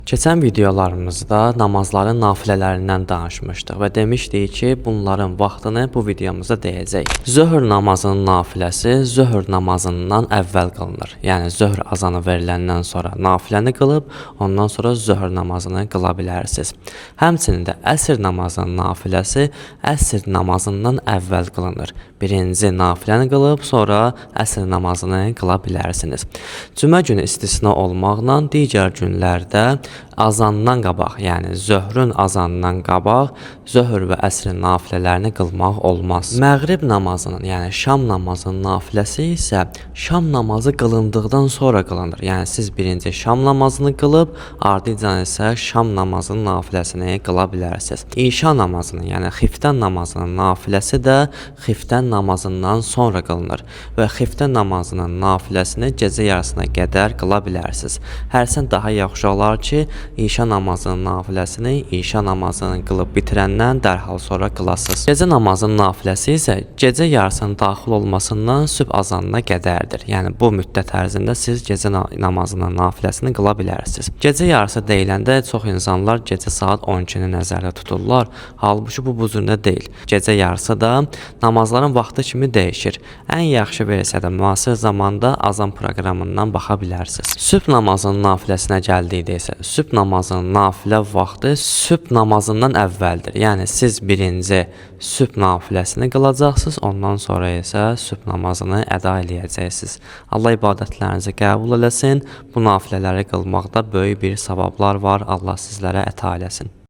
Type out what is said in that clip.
Keçən videolarımızda namazların nafilələrindən danışmışdıq və demişdik ki, bunların vaxtını bu videomuzda deyəcəyik. Zöhr namazının nafiləsi zöhr namazından əvvəl qılınır. Yəni zöhr azanı veriləndən sonra nafiləni qılıb, ondan sonra zöhr namazını qıla bilərsiniz. Həmçinin də əsr namazının nafiləsi əsr namazından əvvəl qılınır. Birinci nafiləni qılıb, sonra əsr namazını qıla bilərsiniz. Cümə günü istisna olmaqla digər günlərdə azandan qabaq, yəni zöhrün azanından qabaq zöhr və əsrin nafilələrini qılmaq olmaz. Məğrib namazının, yəni şam namazının nafiləsi isə şam namazı qılındıqdan sonra qılınır. Yəni siz birinci şam namazını qılıb, ardınca isə şam namazının nafiləsini qıla bilərsiniz. İşa namazının, yəni xiftən namazının nafiləsi də xiftən namazından sonra qılınır və xiftən namazının nafiləsini gecə yarısına qədər qıla bilərsiniz. Hərçənd daha yaxşı olar ki, işa namazının nafiləsini işa namazını qılıb bitirəndən dərhal sonra qılasınız. Gecə namazının nafiləsi isə gecə yarısının daxil olmasından sübh azanına qədərdir. Yəni bu müddət ərzində siz gecə namazının nafiləsini qıla bilərsiniz. Gecə yarısı deyiləndə çox insanlar gecə saat 12-ni nəzərdə tuturlar. Halbuki bu cür deyil. Gecə yarısı da namazların vaxtı kimi dəyişir. Ən yaxşı versiyada müasir zamanda azan proqramından baxa bilərsiniz. Sübh namazının nafiləsinə gəldikdə isə sübh namazının nafilə vaxtı sübh namazından əvvəldir. Yəni siz birinci sübh nafiləsini qılacaqsınız, ondan sonra isə sübh namazını əda eləyəcəksiniz. Allah ibadətlərinizi qəbul eləsin. Bu nafilələri qılmaqda böyük bir savablar var. Allah sizlərə əta eləsin.